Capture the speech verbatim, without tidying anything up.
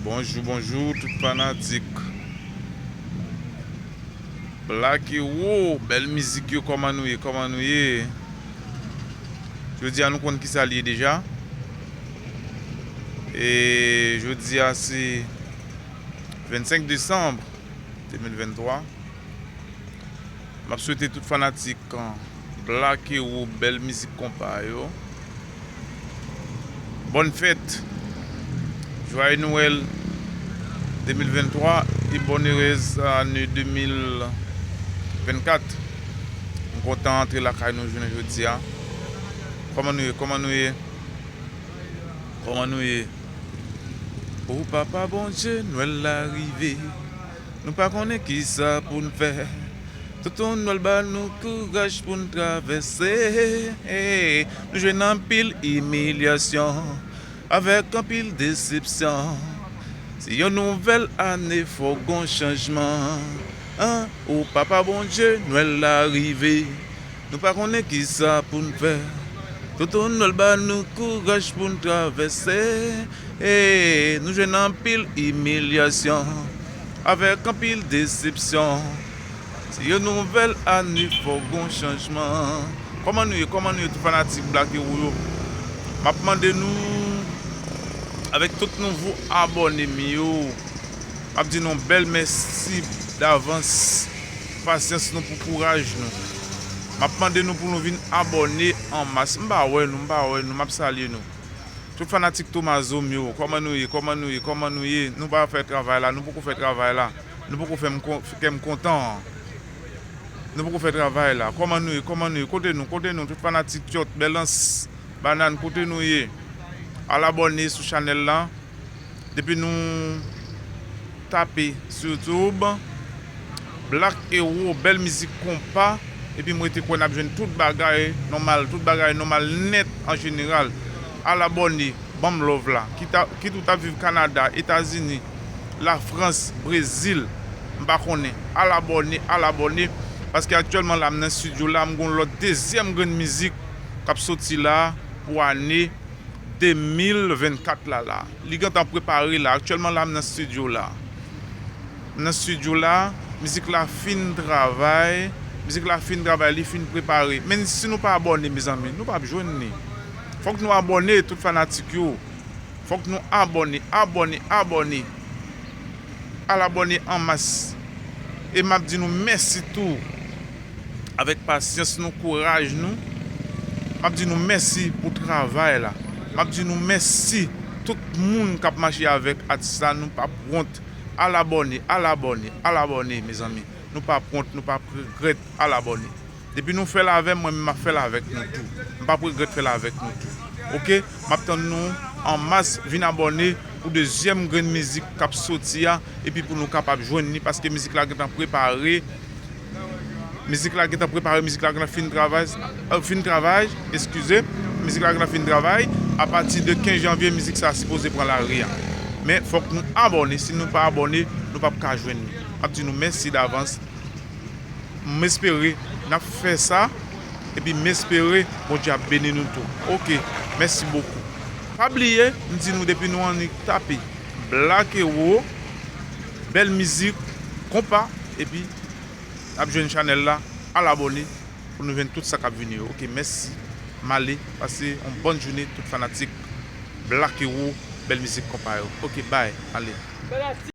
Bonjou, bonjou, tout fanatik Black Hero, bèl mizik yo, kòman nou ye, kòman nou ye? Jodi a nou konn kisa l ye deja. E jodi a se vennsenk desanm de mil venntwa. M ap swete tout fanatik Black Hero, bèl mizik konpa yo, bòn fèt, Joyeux Noël de mil venntwa e bòn erez ane de mil vennkat. M kontan antre lakay nou jounen jodi a. Kòman nou ye? Kòman nou ye? Kòman nou ye? O Papa Bondye, Nwèl la rive. Nou pa konnen kisa pou n fè. Tonton Nwèl ba nou kouraj pou n travèse. Nou jwenn anpil imilyasyon, avèk anpil desepsyon. Se yon nouvèl ane, fò gon chanjman. An, o Papa Bondye, Nwèl la rive. Nou pa konnen kisa pou n fè. Tonton Nwèl ba nou kouraj pou n travèse. E nou jwenn anpil imilyasyon, avèk anpil desepsyon. Se yon nouvèl ane, fò gon chanjman. Kòman nou ye? Kòman nou ye, tout fanatik Black Hero yo? M ap mande nou, avèk tout nouvo abòne m yo, m ap di nou bèl mèsi davans. Pasyans nou pou kouraj nou. M ap mande nou pou nou vin abòne an mas. M pa wè nou, m pa wè nou, m ap salye nou. Tout fanatik Tomazo m yo, kòman nou ye, kòman nou ye, kòman nou ye? Nou pa fè travay la, nou poko fè travay la. Nou poko fè m kon-, kè m kontan an. Nou poko fè travay la. Kòman nou ye, kòman nou ye? Kote nou, kote nou, tout fanatik Tyòt, Bèlans, Banàn, kote nou ye? Al abòne sou chanèl la. Depi nou tape sou YouTube, Black Hero, bèl mizik konpa, epi m rete kwè n ap jwenn tout bagay nòmal, tout bagay nòmal nèt an jeneral. Al abòne, ban m love la. Kit a-, kit ou t ap viv Kanada, Etazini, Lafrans, Brezil, m pa konnen. Al abòne, al abòne, paske aktyèlman la, m nan estidyo la, m gon lòt dezyèm grenn mizik k ap soti la pou ane de mil vennkat la la. Li gentan prepare la. Aktyèlman la, m nan estidyo la. M nan estidyo la, mizik la fin travay. Mizik la fin travay, li fin prepare. Men si nou pa abòne, mezanmi, nou p ap jwenn li. Fòk nou abòne, tout fanatik yo. Fòk nou abòne, abòne, abòne. Al abòne an mas. E m ap di nou mèsi tou. Avèk pasyans nou, kouraj nou. M ap di nou mèsi pou travay la. M ap di nou mèsi tout moun k ap mache avèk atis la, nou p ap wont. Al abòne, al abòne, al abòne, mezanmi. Nou p ap wont, nou p ap regrèt, al abòne. Depi nou fè l avè m, mwen menm m ap fè l avèk nou tou. M p ap regrèt fè l avèk nou tou. Oke? M ap tann nou an mas, vin abòne pou dezyèm grenn mizik k ap soti a, epi pou nou kapab jwenn li, paske mizik la gentan prepare. Mizik la gentan prepare, mizik la gentan fin travay, euh, fin travay, eskize. Mizik la gentan fin travay. Apati de kenz janvye, mizik sa a sipoze pran lari a. Men fòk nou abòne. Si nou pa abòne, nou p ap ka jwenn li. M ap di nou mèsi davans. M espere n ap fè sa, epi m espere Bondye ap beni nou tou. Oke, mèsi bokou. Pa bliye, m di nou depi nou annik tape Black Hero, bèl mizik, konpa, epi n ap jwenn chanèl la, al abòne pou nou jwenn tout sa k ap vini yo. Oke, mèsi. M ale, pase yon bòn jounen tout fanatik Black Hero, bèl mizik konpa yo. Oke, bye, ale.